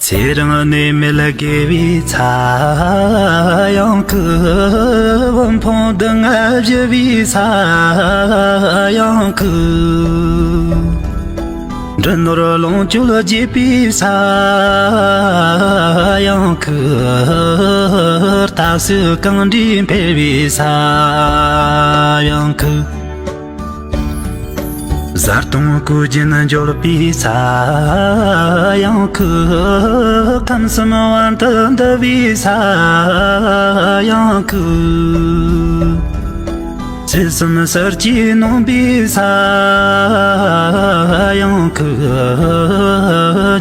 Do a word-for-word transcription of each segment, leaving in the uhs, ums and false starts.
ཚེ་རིང་ནད་མེད་དགེ་བའི་ཚལ་ཡང་ཁུ། བུམ་འཕང་སྡུག་བསྔལ་ཞི་བའི་ས་ཡང་ཁུ། འབྲུ་ནོར་ལོངས་སྤྱོད་རྒྱས་པའི་ས་ཡང་ཁུ། རྟ་སོགས་གང་འདྲའི་འཕེལ་བའི་ས་ཡང་ཁུ། བཟའ་བཏུང་གོས་ཅན་འབྱོར་པའི་ས་ཡང་ཁུ། ཁམས་གསུམ་དབང་དུ་འདུ་བའི་ས་ཡང་ཁུ། ཚེ་གསུམ་གསེར་གྱིས་གནོན་པའི་ས་ཡང་ཁུ།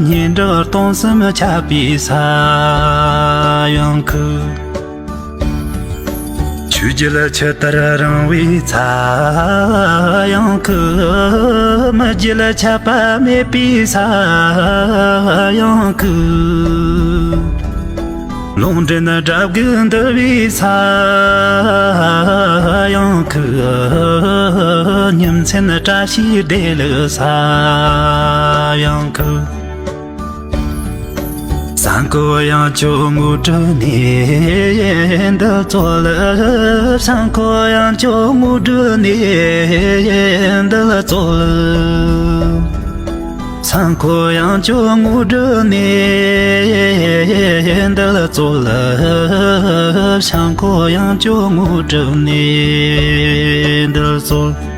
སྙན་གྲགས་སྟོང་གསུམ་ཁྱབ་པའི་ས་ཡང་ཁུ། ཆོས་བརྒྱད་ཆུ་ལྟར་རིང་བའི་ས་ཡང་ཁུ། མི་བརྒྱད་ཆད་པ་མེད་པའི་ས་ཡང་ཁུ། ལུང་འདྲེན་དགྲ་བགེགས་འདུལ་བའི་ས་ཡང་ཁུ། ཉིན་མཚན་བཀྲ་ཤིས་བདེ་ལེགས་ས་ཡང་ཁུ། སེམས་ཁོ་ཡང་ཁྱོད་དངོས་གྲུབ་ནས་འདུལ་སྩོལ། སེམས་ཁོ་ཡང་ཁྱོད་དངོས་གྲུབ་ནས་འདུལ་སྩོལ། སེམས་ཁོ་ཡང་ཁྱོད་དངོས་གྲུབ་ནས་འདུལ་སྩོལ། སེམས་ཁོ་ཡང་ཁྱོད་དངོས་གྲུབ་ནས་འདུལ་སྩོལ།